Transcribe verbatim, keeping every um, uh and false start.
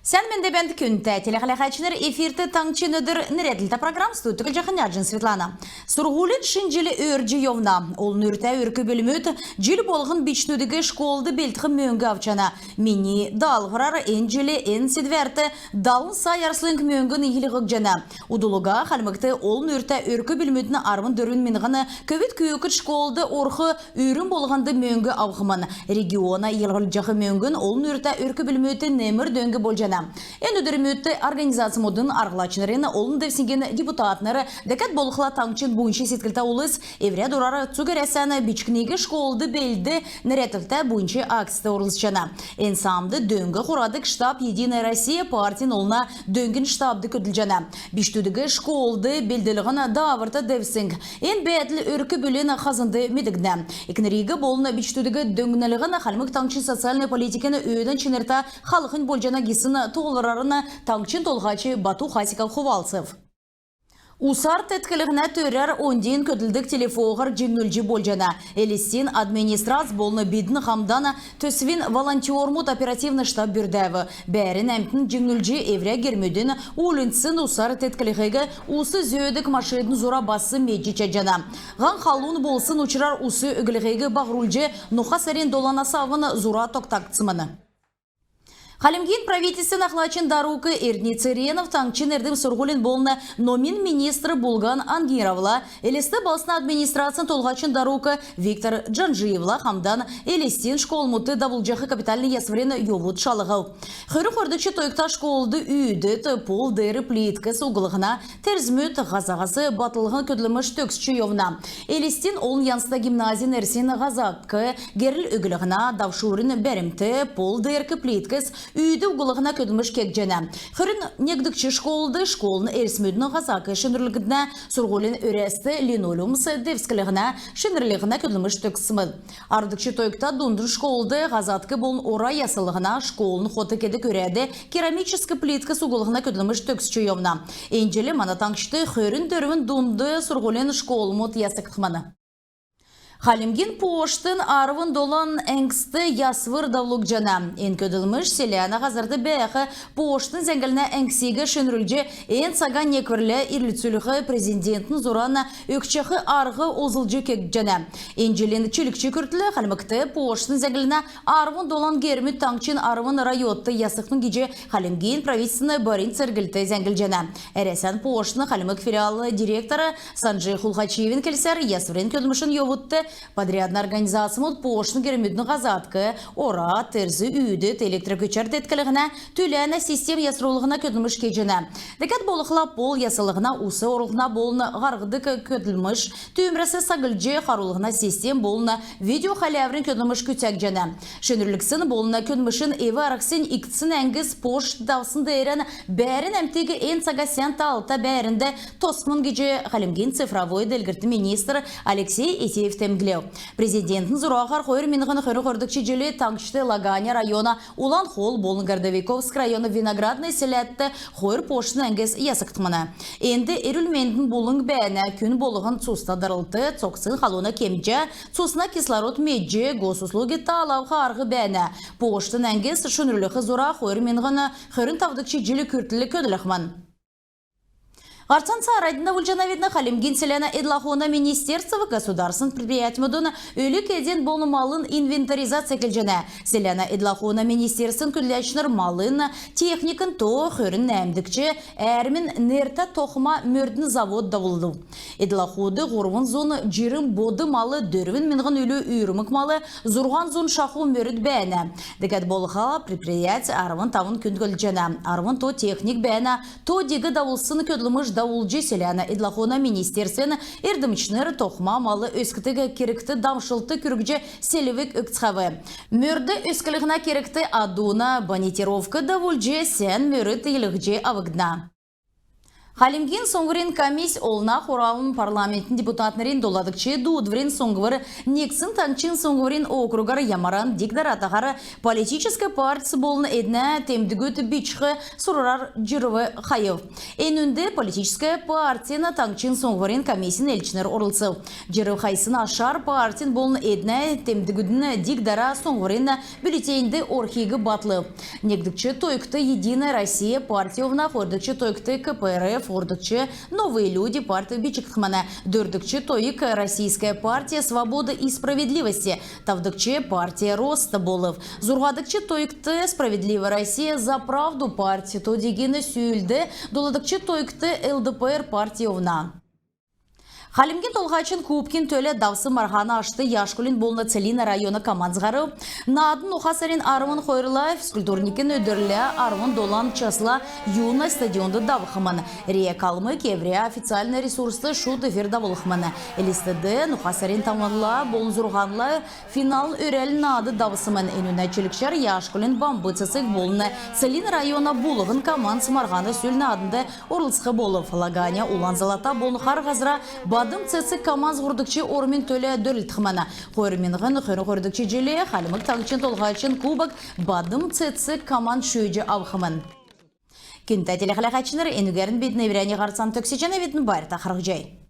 Сән менд бәәнт, күндтә телехәләһәчнр! Эфирт «Таңһчин өдр» нерәдлтә программ. Студьд Түглҗәхнә Җин Светлана. Сурһулин шин җил өөрдҗ йовна. Олн үртә өрк-бүлмүд җил болһн бичкдүдиг школд белдх мөңг авчана. Мини даалһврар эн җил эн седвәрт далн сай арслң мөңгн йилһгдҗәнә. Удл уга Хальмгт олн үртә өрк-бүлмүдин арвн дөрвн миңһн көвүд-күүкд школд орх, үрн болһнд мөңг авхмн. Региона йилһҗәх мөңгн олн үртә өрк-бүлмүдт немр дөң болҗана. Эн өдрмүдт организацмудын арһлачнрин, олн девсңгин депутатнр, дәкәд болхла таңһчин буйнч седклтә улс эврә дурар цуг Әрәсән «Бичкниг школд белд» нерәдлтә буйнч акцд орлцҗана. Эн саамд дөң хурадг штаб «Единая Россия» партин олна дөңгин штабд көдлҗәнә. Бичкдүдиг школд белдлһн дааврта девсң. Эн бәәдл өрк-бүлин хазнд медгднә. Экнриг болн бичкдүдиг дөңнлһн Хальмг Таңһчин социальн политикин өөдән чинртә халхнь болҗана гисн тоолврарн Таңһчин Толһач Бату Хасиков хувалцв. Усар тетклһнә төрәр оньдин көдлдг телефоһар җиңнүлҗ болҗана. Элстин администрац болн «Бидн хамдан» төсвин волонтермуд оперативн штаб бүрдәв. Бәәрн әмтн җиңнүлҗ, эврә гермүдин, уульнцин усар тетклһиг ус зөөдг машидин зура бас медҗ чадҗана. Һаң халун болсн учрар ус өглһиг баһрулҗ, ноха сарин доланас авн зура тогтагдсмн. Хальмгин правительствин ахлачин дарук Эрдни Церенов таңһчин эрдм-сурһулин болн номин министр Булган Ангировла, Элст балһсна администрацин толһачин дарук Виктор Джанжиевла хамдан Элстин школмудт давулҗах капитальн ясврин йовуд шалһв. Хөрн хойрдгч тойгта школд үүдд, пол деер плиткс углһна, терзмүд һазаһас батллһна көдлмш төгсч йовна. Элстин олн янзта гимназин эрсин һазак, герл өглһнә, давшурин бәрмт, пол деерк плиткс, үүд углһна көдлмш кегдҗәнә. Хөрн негдгч школд школын эрсмүдин һазак шинрүлгднә, сурһулин өрәст линолеумс девсклһнә, шинрүллһнә көдлмш төгссмн. Арвдгч тойгта дундын школд һазадк болн ора яслһна, школын хот кедг өрәд керамическ плиткс углһна көдлмш төгсч йовна. Эн җил мана таңһчд хөрн дөрвн дунд сурһулин школмуд ясгдхмн. Хальмгин поштын арвн долан әңгст ясвр давулгдҗана. Эн көдлмш селәнә һазрт бәәх поштын зәңгллһнә әңгсиг шинрүлҗ, эн цага некврлә ирлцүлх, Президентин зуран өгчәх арһ олзлҗ кегдҗәнә. Эн җилин чилгч күртл Хальмгт поштын зәңгллһнә арвн долан гермүд таңһчин арвн районд ясгдхмн гиҗ Хальмгин правительствин барин церглт зәңглҗәнә. Әрәсән поштын Хальмг филиалын директор Санҗ Хулхачиевин келсәр, ясврин көдлмшин йовудт подрядн организацмуд поштын гермүдин һазадк, ора, терз, үүд, электр күчәр тетклһнә, түләнә систем ясрулһна көдлмш кеҗәнә. Дәкәд болхла пол яслһна, ус орулһна болн һарһдг көдлмш, түүмрәс саглҗ харулһна систем болн видеохәләврин көдлмш күцәгдҗәнә. Шинрүлгсн болн көдлмшин эв-арһсинь икдсн әңгс пошт давсн деерән бәәрн әмтиг эн цага сән таалта бәәрнд тосхмн гиҗ Хальмгин цифровой делгрлтин министр Алексей Этеев темдглв. Президентин зураһар хойр миңһн хөрн хойрдгч җил таңһчд Лаганя района Улан Хол болн Городовиковск района Виноградное селәдт хойр поштын әңгс ясгдхмн. Энд эрүл-мендин булң бәәнә, күн болһн цусна дарлт, цогцин халуна кемҗә, цусна кислород медҗ, госуслуги таалавх арһ бәәнә. Поштын әңгс шинрүлх зура хойр миңһн хөрн тавдгч җил күртл көдлхмн. Һарцан цааранднь давулҗанавидн. Хальмгин селәнә эдл-ахуна министерств государственн предприятьмудын өлг-эдин болн малын инвентаризация эклҗәнә. Селәнә эдл-ахуна министерствин көдләчнр малын, техникин то хөрн нәәмдгч әәрмин нертә тохма мөрдин завод давулв. Эдл-ахуд һурвн зун җирн бод мал, дөрвн миңһн үлү үүрмг мал, зурһан зун шаху мөрд бәәнә. Дәкәд болхла предприять арвн тавн күн көдлҗәнә. Арвн то техник бәәнә. То-диг давулсн көдлмш давулҗ, селәнә эдл-ахуна министерствин эрдмчнр тохма мал өскдг кергт дамшлт күргҗ, селвг өгцхәв. Мөрд өсклһнә кергт адуна бонитировк давулҗ, сән мөрд илһҗ авгдна. Хальмгин суңһврин комисс Олна Хуралын парламентин депутатнрин доладгч дуудврин суңһвр негдсн таңһчин суңһврин округар ямаран диг-даратаһар политическ партьс болн эднә темдгүд бичх сурврар җирв хайв. Энүнд политическ партин таңһчин суңһврин комиссин элчнр орлцв. Җирв хайсн ашар партин болн эднә темдгүдин диг-дара суңһврин бюллетеньд орхиг батлв. Негдгч тойгт «Единая Россия» парть йовна, хойрдгч тойгт КПРФ, һурвдгч «Новые люди» парть бичгдхмн. Дөрвдгч тойг «Российская партия свободы и справедливости», тавдгч парть «Рост» болв. Зурһадгч тойгт «Справедливая Россия — за правду» парть, то-дигин сүүлд доладгч тойгт ЛДПР парть йовна. Хальмгин Толһачин кубкин төлә давсн марһана ашт Яшкулин болн Целинн района командс һарв. Наадн уха сарин арвн хойрла, физкультурникин өдрлә, арвн долан часла «Юность» стадионд давхмн. РИА Калмыкия эврә официальн ресурст шуд эфир давулхмн. Элстд уха сарин тавнла болн зурһанла финалын өрәл наад давсмн. Энүнә чилгчәр Яшкулин «Бамб цецг» болн Целинн района «Булһн» командс марһана сүл нааднд орлцх болв. Лаганя «Улан залата» болн Хар Һазра «Бадм цецг» командс һурвдгч ормин төлә дөрлдхмн. Хойр миңһн хөрн хойрдгч җилд Хальмг Таңһчин Толһачин кубок «Бадм цецг» команд шүүҗ авхмн. Күндтә телехәләһәчнр, энүгәрн бидн эврәннь һарцан төгсәҗәнәвидн. Байрта харһцхай.